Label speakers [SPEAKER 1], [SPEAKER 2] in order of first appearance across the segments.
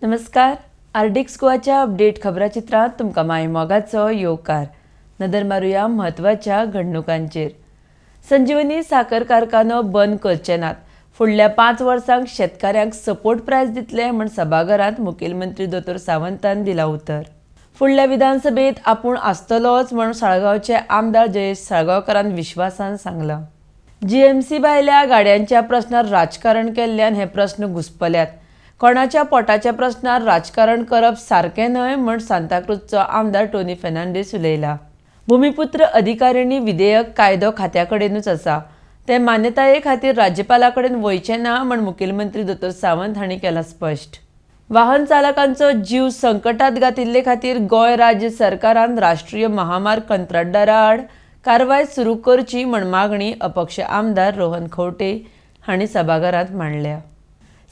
[SPEAKER 1] नमस्कार, RDX गोवाच्या update खबराचित्रांत तुमकां माय मोगाचो येवकार. नदर मारुया म्हत्वाच्या घडणुकांचेर. संजीवनी साकर कारखानो बंद करचे नात, फुडल्या 5 वर्सांक शेतकाऱ्यांक सपोर्ट प्रायस दितले म्हूण सभाघरांत मुखेलमंत्री दोतोर सावंतान दिला उतर. फुडल्या विधानसभेत आपूण आसतलोच म्हूण साळगांवचे आमदार जयेश साळगांवकारान विश्वासान सांगलां. जीएमसी भायल्या गाड्यांच्या प्रश्नार राजकारण केल्ल्यान हे प्रस्न घुस्पल्यात. कोणाच्या पोटाच्या प्रश्नार राजकारण करप सारकें न्हय म्हूण सांताक्रूजचो आमदार टोनी फेर्नांडीस उलयला. भुमिपुत्र अधिकारिणी विधेयक कायदो खात्या कडेनूच आसा, ते मान्यताये खातीर राज्यपाला कडेन वयचें ना म्हूण मुखेलमंत्री दोतोर सावंत हांणी केलां स्पश्ट. वाहन चालकांचो जीव संकटात घातिल्ले खातीर गोंय राज्य सरकारान राष्ट्रीय महामार्ग कंत्राटदारा आड कारवाय सुरू करची म्हूण मागणी अपक्ष आमदार रोहन खंवटे हांणी सभाघरांत मांडल्या.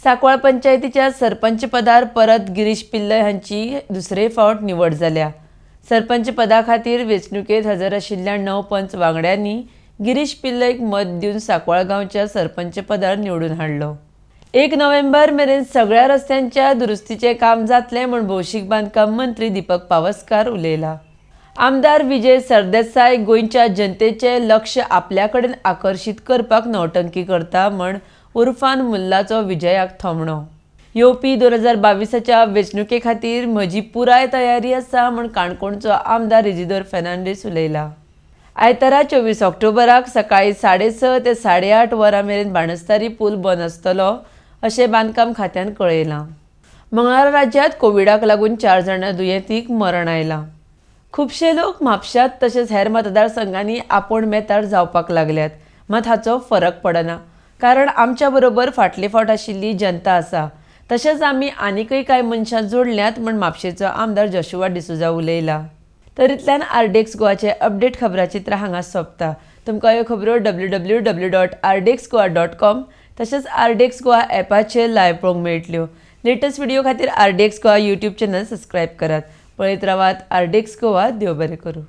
[SPEAKER 1] सांकवाळ पंचायतीच्या सरपंच पदार परत गिरीश पिल्लय हांची दुसरे फावट निवड जाल्या. सरपंच पदा खातीर वेंचणुकेंत हजर आशिल्ल्या 9 पंच वांगड्यांनी गिरीश पिल्लयक मत दिवन सांकवाळ गांवच्या सरपंच पदार निवडून हाडलो. 1 नोव्हेंबर मेरेन सगळ्या रस्त्यांच्या दुरुस्तीचें काम जातलें म्हूण भौशीक बांदकाम मंत्री दीपक पावसकार उलयला. आमदार विजय सरदेसाय गोंयच्या जनतेचें लक्ष आपल्या कडेन आकर्शीत करपाक नौटंकी करता म्हूण उर्फान मुल्लाचो विजयाक थोमणो. येवपी 2022च्या वेंचणुके खातीर म्हजी पुराय तयारी आसा म्हूण काणकोणचो आमदार इजिदोर फेर्नांडीस उलयला. आयतारा 24 ऑक्टोबराक सकाळीं 6:30 ते 8:30 वरां मेरेन बाणस्तारी पूल बंद आसतलो अशें बांदकाम खात्यान कळयलां. मंगळारा राज्यांत कोविडाक लागून 4 जाणां दुयेंतीक मरण आयलां. खुबशे लोक म्हापशांत तशेंच हेर मतदारसंघांनी आपूण मेतार जावपाक लागल्यात, मात हाचो फरक पडना, कारण आमच्या बरोबर फाटले फावट आशिल्ली जनता आसा. तशेंच आमी आनीकय कांय मनशां जोडल्यात म्हूण म्हापशेचो आमदार जोशुआ डिसोजा उलयला. तर इतल्यान आरडीएक्स गोवाचे अपडेट खबराचित्र हांगा सोंपता. तुमकां ह्यो खबरो www.rdxgoa.com तशेंच आरडीएक्स गोवा ॲपाचेर लायव्ह पळोवंक मेळटल्यो. लेटस्ट व्हिडिओ खातीर RDX Goa YouTube channel subscribe करात. पळयत रावात आरडीएक्स गोवा. देव बरें करूं.